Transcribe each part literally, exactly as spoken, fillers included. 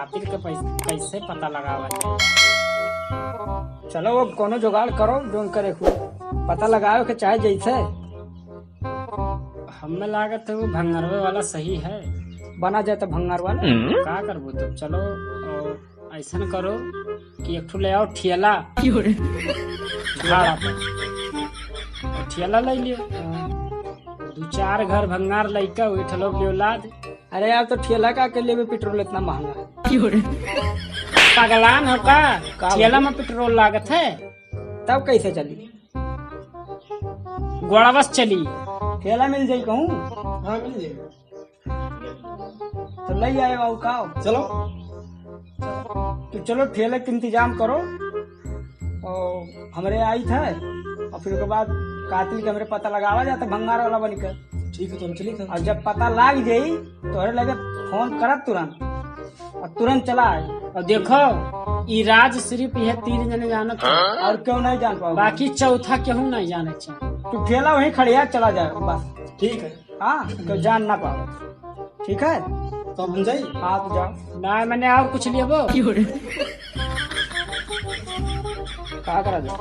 कातिल के पैस-, कैसे पता लगावा जाए? चलो, अब कोनो जुगाड़ करो, जोन करे हो। पता लगावे के चाहे जैसे। हमें लागत है वो भंगारवे वाला सही है। बना जाए तो भंगार वाला। का करबो तब? चलो, और ऐसन करो कि एक ठो ले आओ ठेला। क्यों रे? भाड़ा पर। और ठेला ले लियो। दो चार घर भंगार लइका उठलो बेौलाद। अरे यार, तो ठेला का के लेबे, पेट्रोल इतना महंगा है। क्यों रे? पगलान हो का? का ठेला भाई? में पेट्रोल लागत है। तब कैसे चली? गोड़वा से चली। ठेला मिल जाई कहूँ? हाँ, मिल जाई। तो ले आए बाबू का? चलो। तो चलो, ठेले के इंतजाम करो। और हमरे आई थे, और फिर ओके बाद कातिल के हमरे पता लगावा जाता भंगार वाला बन के। ठीक है, चलो, चलिए, चलो। और जब पता लाग जाई, तोहरे लगे फोन करब तुरंत, और तुरंत चला आई। और देखो, ई राज सिर्फ यह तीन जने जानत हैं। और क्यों नहीं जान पाओ? बाकी चौथा केहू नहीं जाने चाहिए। तू ठेला वहीं खड़िया चला जाए बस। ठीक है। हाँ, तो जान ना पाओ। ठीक है? तो हम जाई? हाँ, तो जाओ। ना, मैंने और कुछ लिए वो। का करा जाए?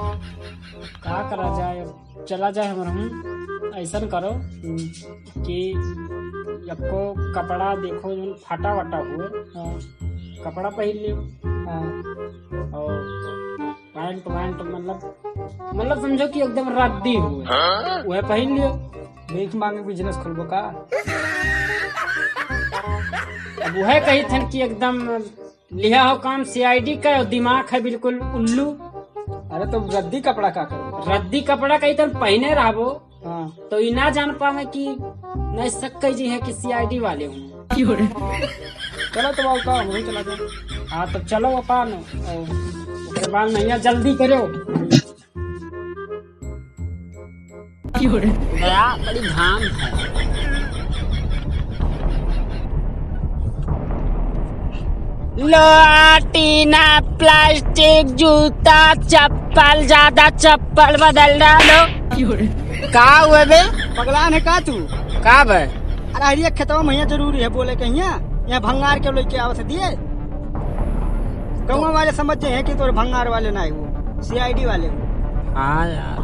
का करा जाए? चला जाए हम, हम ऐसन करो, हम्म। कि यक्को कपड़ा देखो, जोन फटा वटा हुए, हाँ। कपड़ा पहन लियो। हाँ। और पैंट वैंट, मतलब, मतलब समझो कि एकदम रद्दी हुए, हाँ? वह पहन लियो। भीख मांगे बिजनेस खोलबो का? अब वह कही थन कि एकदम लिहा हो काम सीआईडी का, और दिमाग है बिल्कुल उल्लू। अरे तो रद्दी कपड़ा का करो? रद्दी कपड़ा का ही तो पहने रहबो, हाँ। तो ई ना जान पावे कि नहीं शक कई जी है कि सीआईडी वाले हूँ। क्यों रे? चलो तो बाबू का, वहीं चला जाए। हाँ, तो चलो अपन, और ओकरे बाद नैया जल्दी करो। क्यों रे? गया, बड़ी घाम है। लोहा, टीना, प्लास्टिक, जूता, चप्पल, ज्यादा चप्पल बदल रहा लो। क्यों रे? का हुए बे? पगलान है का तू? का बे? अरे हरिया खेतवा में हियाँ जरूरी है बोले के हियाँ, यहाँ भंगार के लेके आवत है दिए। गौवा वाले समझ जाए हैं कि तोरे भंगार वाले ना है वो, सीआईडी वाले हो। हाँ यार।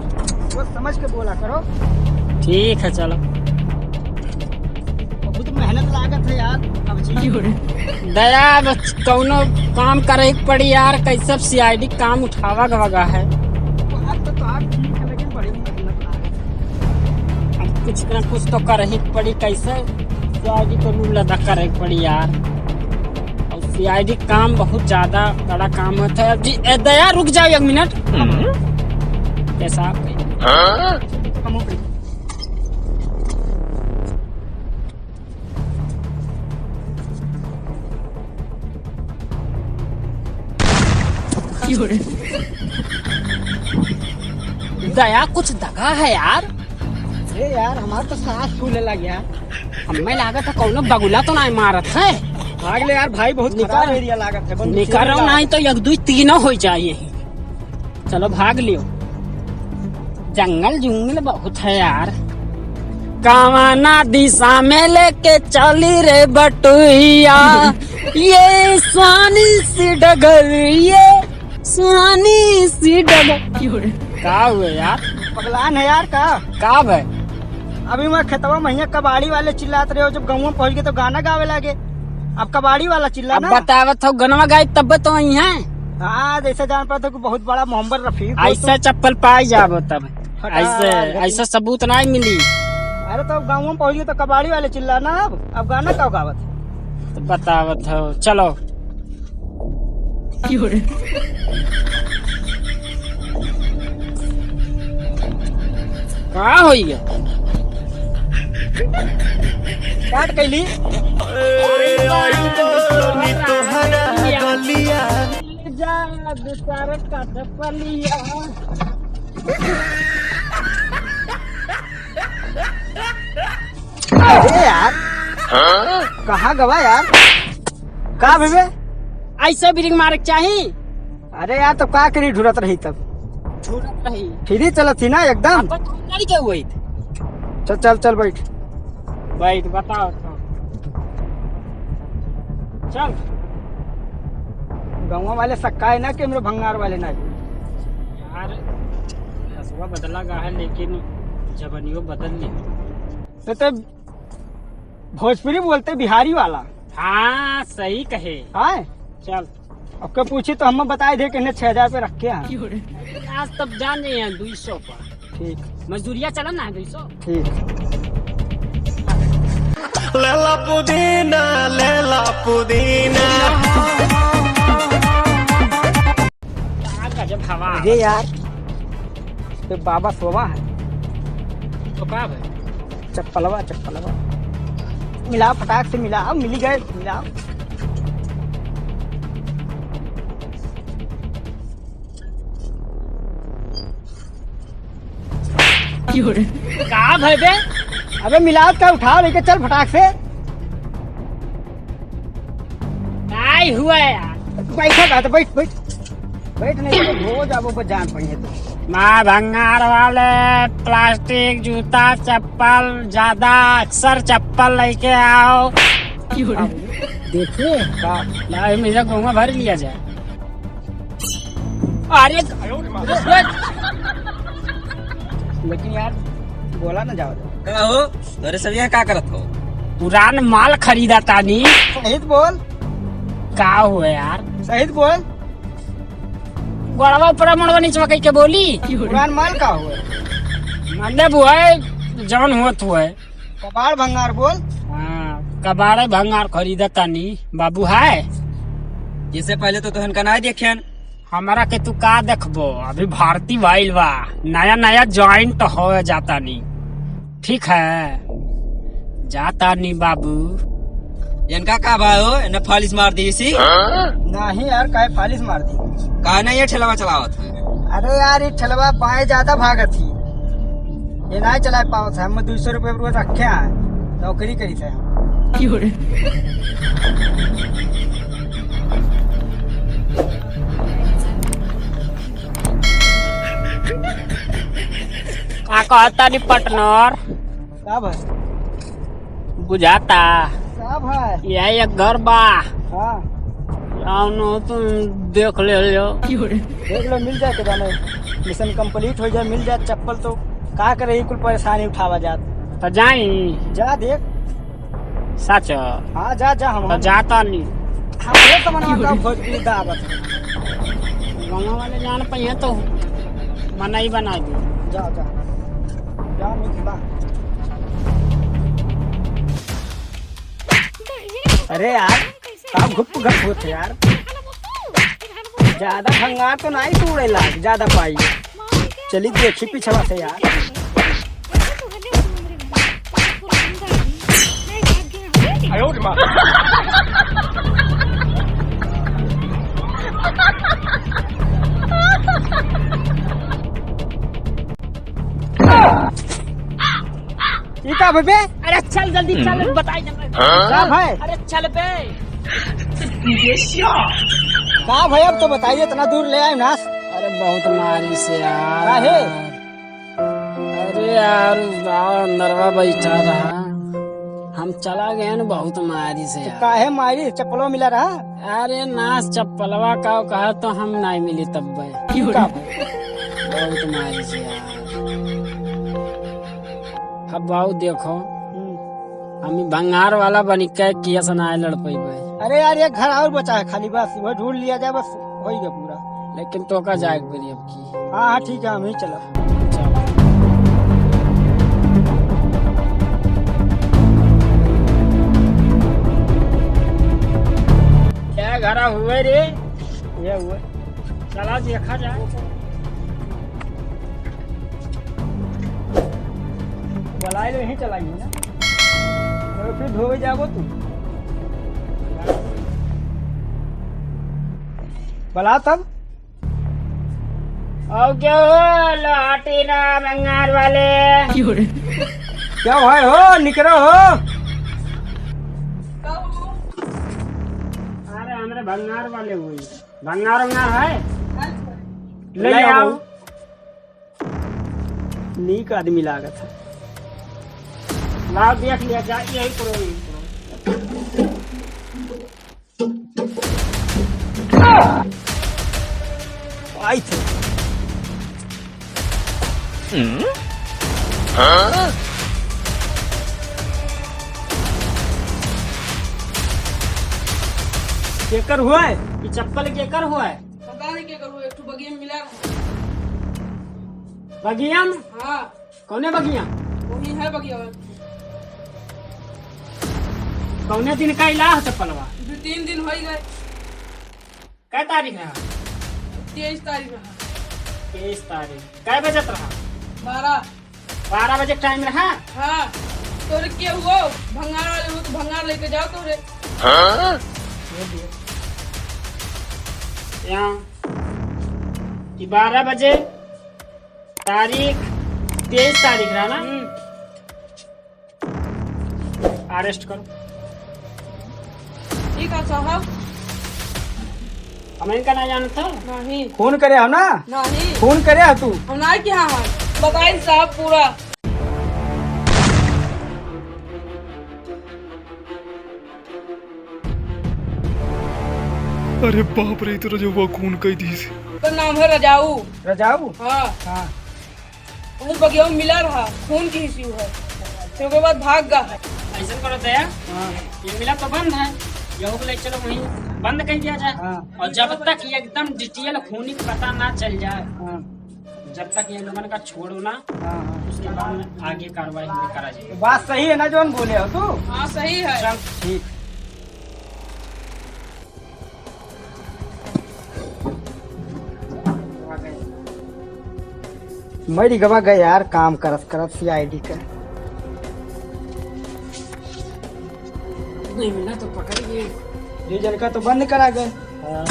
वो समझ के बोला करो। ठीक है, चलो। बहुत मेहनत लागत है यार, अब जी। दया, अब कौनो काम करे के पड़ी यार, कैसे सीआईडी काम उठावा गवा है। बात तो, तो आप ठीक है, लेकिन बड़ी मेहनत लागत है। अब कुछ ना कुछ तो करे ही पड़ी, कैसे सीआईडी को रूल अदा करे के पड़ी यार। और सीआईडी काम बहुत ज्यादा बड़ा काम होता है। अब जी, ए, दया, रुक जाओ एक मिनट। हम्म। कैसा आप कहिए? हाँ? दया, कुछ दगा है यार। अरे यार, हमार तो सांस फूले लग गया। हमें लागत है कौनो बगुला तो नहीं मारत है। भाग ले यार भाई, बहुत निकर, खराब एरिया लागत है। निकर रहो, नहीं तो एक दुई तीनों हो जाए। चलो भाग लियो, जंगल जुंगल बहुत है यार। कावाना दिशा में लेके चली रे बटुइया, ये सुहानी सी डगर, ये सुहानी सी डगर। का हुए यार? पगलान है यार का? का बे? अभी मैं खेतवा में हियाँ कबाड़ी वाले चिल्लात रहे हो, जब गाँव में पहुँच गए तो गाना गावे लागे। अब कबाड़ी वाला चिल्ला अब ना। बतावत हो गनवा गाई तब तो आई हैं। हाँ, जैसे जान पाते कि बहुत बड़ा मोहम्मद रफी को ऐसा तो चप्पल पाई जाबो तब। हटा ऐसे, यार, ऐसा सबूत नहीं मिली। अरे तो गाँव में पहुँच गए तो कबाड़ी वाले चिल्ला ना, अब, अब गाना का गावत? तो बतावत हो, चलो। का होई गया? काट कैली। जा, बेचारा का धपलिया। अरे यार, कहाँ गवा यार? का भेबे? ऐसे ब्रेक मारे के चाही। अरे यार, तो का करी, ढूंढत रही तब। ढूंढत रही। फिर ही चलत थी ना एकदम। अपन तो लड़ के हुई थी। चल, चल, चल, बैठ। बैठ, बताओ तो। चल। गौवा वाले सक्का है ना कि हमरे भंगार वाले ना है। यार, नसवा बदला गा है, लेकिन जबनियो बदल ली। तो, तो भोजपुरी बोलते बिहारी वाला। हाँ, सही कहे। हाँ? चल। अब के पूछी तो हम बताए दे कि इन्हें छह हजार पे रखे हैं। आज तब जान जाइए दुई सौ पर। ठीक। मजदूरिया चला ना दुई सौ। ठीक। लेला पुदीना, लेला पुदीना। का गजब हवा। अरे यार, तो बाबा सोवा है। तो का भाई? चप्पलवा, चप्पलवा। मिलाओ, फटाक से मिलाओ, मिली गए, मिलाओ। का भाई बे? अबे मिलावत का, उठाओ, लेके चल फटाक से। नहीं हुआ यार। बैठा बात, बैठ, बैठ। बैठ नहीं तो धो जाबो, बस जान पड़ी है तो। माँ भंगार वाले, प्लास्टिक, जूता, चप्पल, ज्यादा अक्सर चप्पल लेके आओ। देखिए, का? ला, मेरा गोंगा भर लिया जाए। अरे, लेकिन यार, बोला ना जाओ। का हो? तोरे सब यहाँ का करत हो? पुरान माल खरीदा तानी। सही त बोल। का हुआ यार? सही त बोल। गोड़वा ऊपर, मड़वा नीचवा कह के बोली। पुरान माल का हुआ? मतलब हुआ है, जौन होत हुआ है। कबाड़ भंगार बोल। हाँ, कबाड़े भंगार खरीदा तानी, बाबू है। इससे पहले तो तोहन का नाई देखेन। हमारा के तू का देखबो, अभी भर्ती भइल बा, नया नया ज्वाइंट हो जाता नी। ठीक है, जाता नी बाबू। इनका का भाई हो, इन्हें फालिस मार दी इसी। नहीं यार, काहे फालिस मार दी? काहे नहीं ये ठेलवा चलावत है? अरे यार, ये ठेलवा बाएं ज्यादा भागत ही। ये नाहीं चलाए पावत है, हम दुई सौ रुपये रोज रखे हैं, नौकरी करी थे हम। का कहता नी पार्टनर? का भाई? बुझाता। का भाई? यह एक घर बा। हाँ। जाओ तुम देख ले लो। देख लो, मिल जाए के जाने। मिशन कंप्लीट हो जाए, मिल जाए चप्पल तो का करे, ई कुल परेशानी उठावा जात। तो जाई? जा देख। सच? हाँ, जा, जा, हम, तो हम जाता नहीं। हम ये तो मनवा का भोजपुरी दावत। गाँव वाले जान पे हैं तो मना ही बना दे। जा, जा। जा, मिल बा। अरे यार, का घुप घप होत है यार? ज्यादा भंगार तो नाहीं तोड़े लाग, ज्यादा पाई। चली देखी पिछवा से यार। ई का बे? अरे चल जल्दी चल, बताई जल्दी। हाँ? का भाई? अरे चल बे। का भाई, अब तो बताइए, इतना दूर ले आए ना। अरे बहुत मारी से यार। काहे? अरे यार, उ गाँव अंदरवा बैठा रहा, हम चला गए न बहुत मारी से तो यार। काहे मारी? चप्पलो मिला रहा? अरे नास, चप्पलवा का कहा तो हम नाहीं मिली तब बे। का भाई? बहुत मारी से यार। अब बाऊ देखो, हम्म। हम ई भंगार वाला बनी के केस ना लड़ पइबे। अरे यार, एक घर और बचा है खाली, बस वह ढूंढ लिया जाए, बस हो ही गया पूरा। लेकिन तो का जाए के पड़ी अब की। हाँ, हाँ, ठीक है, हम ही चला। चल। क्या घर हुए रे? ये हुए। चला देखा जाए। बुलाए लो, यहीं चलाइए ना। तो फिर धोवे जाबो तू। बुला तब। और क्या हो, लोहाटी ना भंगार वाले? क्या भाई हो, निकरो हो? अरे, हमरे भंगार वाले हुई। भंगार, भंगार है? ले ले आओ। आओ। नीक आदमी लागत है। लाओ, देख लिया जाए, यही करो, यही करो। आई थे। केकर हुआ है? ई चप्पल केकर हुआ है? पता नहीं केकर हुआ, एक ठो बगिया में मिला रहा। बगिया में? हाँ। कौने बगिया? वही है बगिया में। कौने दिन का इला है चप्पलवा? दो तीन दिन हो ही गए। कै तारीख रहा? तेईस तारीख रहा। तेईस तारीख। कै बजत रहा? बारह। बारह बजे टाइम रहा? हाँ। तोरे के हुओ भंगार वाले हो तो भंगार लेके जाओ तोरे। हाँ? ये दियो। यहाँ। ई बारह बजे तारीख, तेईस तारीख रहा ना? हम्म। अरेस्ट करो। ठीक है साहब। हम इनका ना जानत हो? नहीं। खून करे हो ना? नहीं। खून करे हो तू? हम ना किहा है। बताई साहब पूरा। अरे बाप रे, ई तो रजउआ खून कइ दीस। ओकर नाम है रजाऊ। रजाऊ? हाँ। हाँ। वही बगिया में मिला रहा, खून की हिस्यू है। फिर ओकर बाद भाग गा है। ऐसन करो दया, हाँ। ये मिला तो बंद है, यहू को ले चलो वहीं बंद कर दिया जाए। हाँ। और जब तक ये एकदम डिटेल खूनी पता ना चल जाए, हाँ। जब तक ये लोगन का छोड़ो ना, हाँ, हाँ। उसके बाद में आगे कार्रवाई हम करा जाए। बात सही है ना, जौन बोले हो तू? हाँ, सही है। चल, ठीक। मरी गवा गए यार, काम करत करत सीआईडी का। नहीं मिला तो पकड़ गए। दो जन का तो बंद करा गए। हाँ।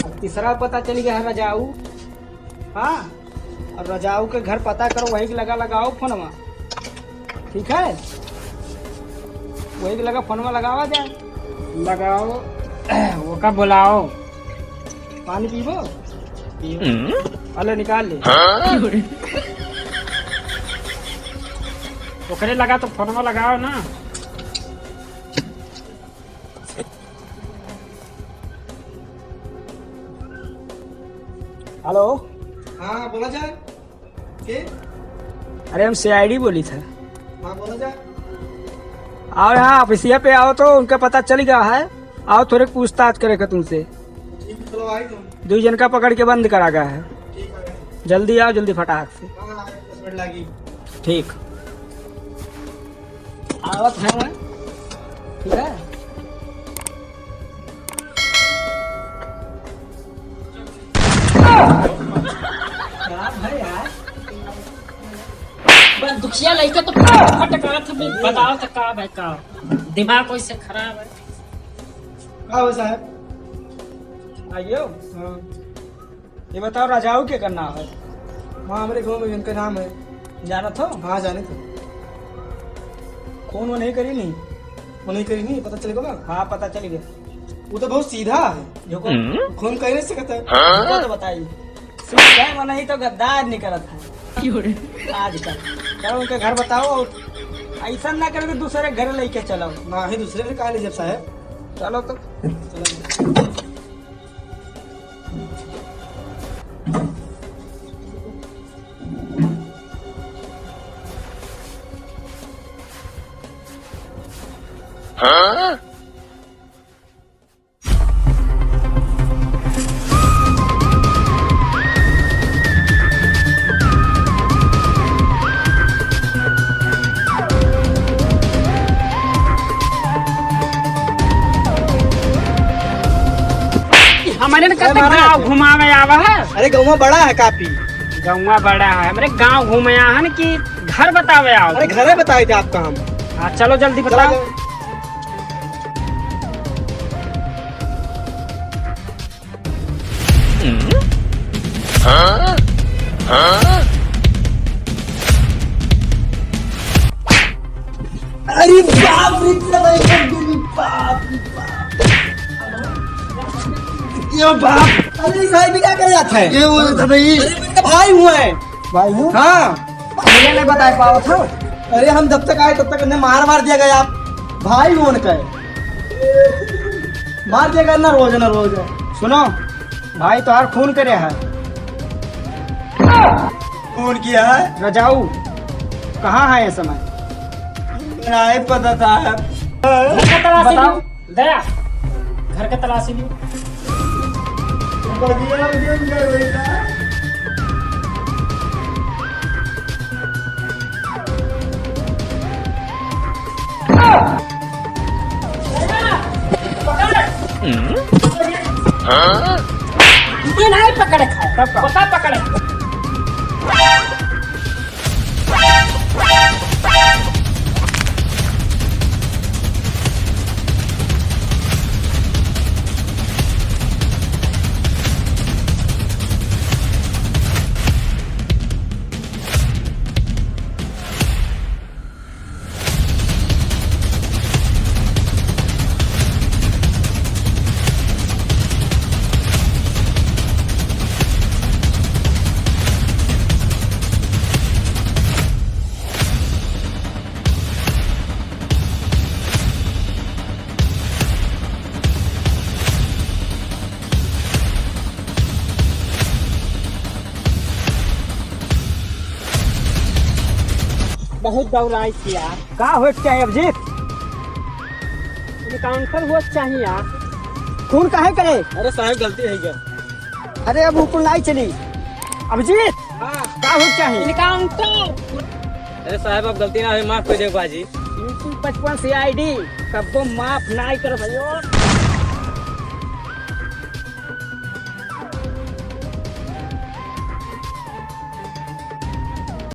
अब तीसरा पता चल गया है रजाऊ। हाँ, और रजाऊ के घर पता करो, वही के लगा लगाओ फोनवा, ठीक है? वही के लगा फोनवा लगावा जाए। लगाओ, ओका बुलाओ। पानी पीबो? पीबो। अले निकाल ले। हाँ? ओकरे लगा तो फोनवा लगाओ ना। हेलो। हाँ, बोला जाए। के? अरे, हम सीआईडी बोली था। हाँ, बोला जाए। आओ यहाँ ऑफिसिया पे आओ तो उनका पता चल गया है। आओ, थोड़े पूछताछ करे का तुमसे। ठीक है, चलो, आई तुम। दो जन का पकड़ के बंद करा गया है। ठीक है। जल्दी आओ, जल्दी फटाक से। हाँ, हाँ, दस मिनट लागी। ठीक। आवत है मैं, ठीक है? क्या भाई यार? बस दुखिया लइका तो फटकात भी बताओ तो का भाई का? दिमाग वैसे खराब है। का हो साहब? आइयो। हाँ। ये बताओ, राजाऊ के करना है? हाँ, हमरे गाँव में इनका नाम है। जानत हो? हाँ, जाने थे। खून वो नहीं करी नहीं? वो नहीं करी नहीं, पता चले बा? हाँ, पता चल गया। वो तो बहुत सीधा है। जो को-, हम्म? खून कह नहीं सकता है। हाँ? वो तो बताइए। सीधा है, मना ही तो गद्दार नहीं करत है। क्यों रे? आजकल। चलो, उनके घर बताओ और ऐसा ना करो कि दूसरे घर लेके चलो। ना ही दूसरे घर कहाँ ले जब साहब? चलो तो। चलो। हाँ? हमरे न अरे कहते महाराज। गाँव घुमावे आवा है। अरे गौवा बड़ा है काफी। गौवा बड़ा है, हमरे गाँव घूमे आवा है कि घर बतावे आओ। अरे घरे बताए थे आपका हम। हाँ, चलो जल्दी चलो, बताओ। चलो। अरे बाप रे, बाप रे बाप। ये बाप। अरे भाई भी क्या कर रहा था? ये वो था भाई। अरे मेरा भाई हुआ है। भाई हूँ? हाँ। भैया नहीं बताए पाओ था। अरे हम जब तक आए तब तक इन्हें मार मार दिया गया। आप भाई होन का है। मार दिया गया ना रोज ना रोज। सुनो, भाई तोहार खून करे है। खून किया है? रजाऊ कहाँ है ये समय? नहीं पता साहब। घर का तलाशी बताओ। लियो। दया, घर का तलाशी लियो। बढ़िया, बढ़िया, बढ़िया। ये नहीं पकड़े खाए, तब का? पता पकड़े। बहुत दौड़ाई थी यार। का होए के चाही अभिजीत? Encounter होए के चाही यार। खून काहे करे? अरे साहब, गलती होइ गया। अरे अब हुकुम नाई चली। अभिजीत, हाँ। का होए के चाही? Encounter। अरे साहब, अब गलती ना होई, माफ कर दे बाजी। यूपी पचपन C I D, कब्बो माफ नाई कर भइयो।